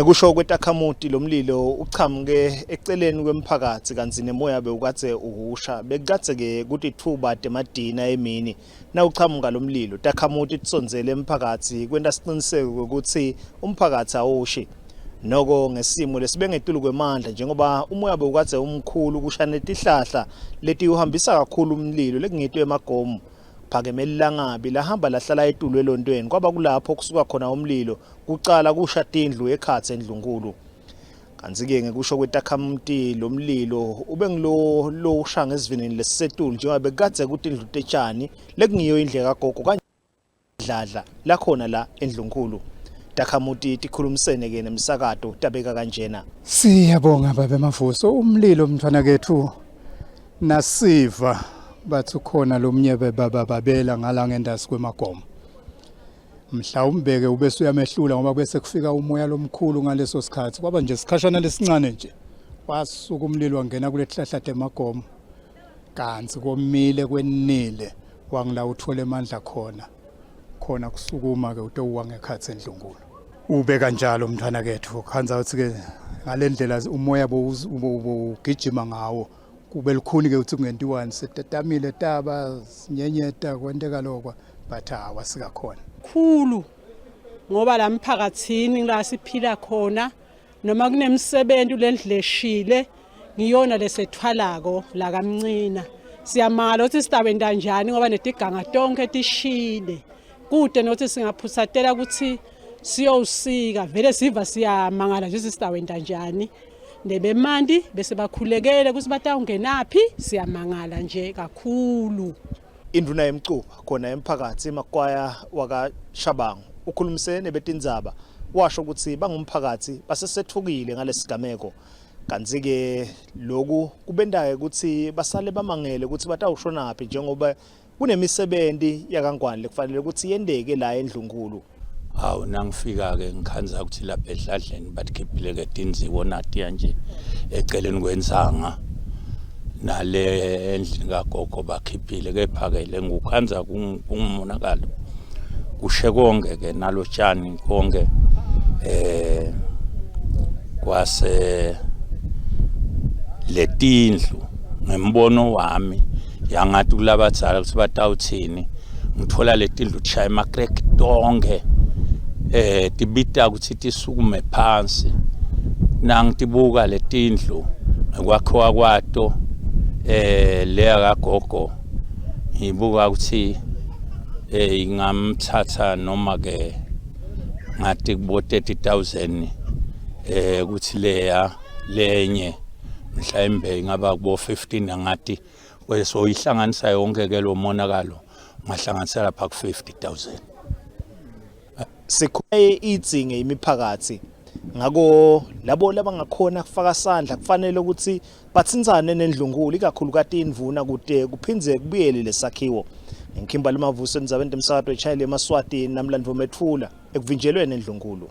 Ngekusho kwetakhamuti lo mlilo uchamuke eceleni kwemphakatsi kantsi nemoya bewukadze uhusha. Bekukadze-ke kutitfuba temadina emini nawuchamuka lo mlilo. Takhamuti tisondzele emphakatsi kwenta siciniseko kwekutsi umphakatsi awushi. Noko ngesimo lesibengetulu kwemandla njengoba umoya bewukadze umkhulu kusha netihlahla letiwuhambisa kakhulu umlilo lekungito emagomu. Phakeme lilangabi lahamba lahlala etulu elontweni kwaba kulapho kusuka khona umlilo kucala kusha tindlu ekhatsi endlunkulu. Kantsi-ke ngekusho kwetakhamuti lo mlilo ube ngilo lowusha ngesivinini lesisetulu njengoba bekukadze kutindlu tetjani lekungiyo indlu yakagogo kaDladla lakhona la endlunkulu. Takhamuti tikhulumisene-ke nemsakato tabeka kanjena. Siyabonga babe Mavuso umlilo mntfwana kethu nasiva bathi ukhona lomnye bebababela ngala ngendasi kwemagomo mhlawumbe-ke ubese uyamehlula ngoba bese kufika umoya lomkhulu ngaleso sikhathi kwaba nje sikhashana lesincane nje wasuka umlilo wangena kule tihlahla temagomo kanti komile kwenile wangila uthole amandla khona khona kusukuma-ke utowuwa ngekhathi endlunkulu ube kanjalo mntwana kethu khanza ukuthi-ke ngale ndlela umoya bowugijima ngawo kube lukhuni-ke ukuthi kungentiwani sitatamile taba sinyenyeta kwenteka lokwa but hawa sikakhona khulu ngoba la mphakathini la siphila khona noma kunemsebenzi lendleshile ngiyona lesethwalako la kamncina siyamangala ukuthi sitabenta njani ngoba netiganga tonke tishile kude nokuthi singaphusatela ukuthi siyowusika vele siva siyamangala nje sisitawenta njani nebemanti bese bakhulekele ukuthi batawungenaphi siyamangala nje kakhulu. Indvuna yemcuba khona emphakatsi Makwaya wakaShabangu ukhulumisene nebetindzaba washo kutsi bangumphakatsi basesetfukile ngalesigameko kantsi-ke loku kubenta-ke kutsi basale bamangele kutsi batawushonaphi njengoba Kunemisebenti yakaNgwane lekufanele kutsi yenteke la eNdlunkulu. Hawu nangifika-ke ngikhandza ukuthi lapha edladleni batikhiphile-ke tinziko natiya nje eceleni kwensanga nale endlini kagogo bakhiphile kepha-ke le ngikukhandza kungumonakalo kushe konke-ke nalotshani konke eh kwase letindlu ngembono wami yangathi kulabadzala ukuthi batawuthini ngithola letindlu tishaya ema-crack tonkhe eh tibita ukuthi tisukume phansi nangitibuka letindlu ngekwakhiwa kwato eh leya kagogo ngibuka ukuthi eh ingamthatha noma ke ngathi kubo 30000 eh ukuthi leya lenye mhlawumbe ingaba kubo 15 angathi so ihlanganisa yonke ke lo monakalo ungahlanganisa lapha ku 50000 Sikhwaye idzinge imiphakathi ngako labo labangakhona kufaka sandla kufanele ukuthi batsintsane nendlunkulu ikakhulukati indvuna kute kuphindze kubuyele lesakhiwo. Ngikhimba limavuso endzabeni temsakato echayile emaswati namlandvo methula ekuvinjelweni endlunkulu.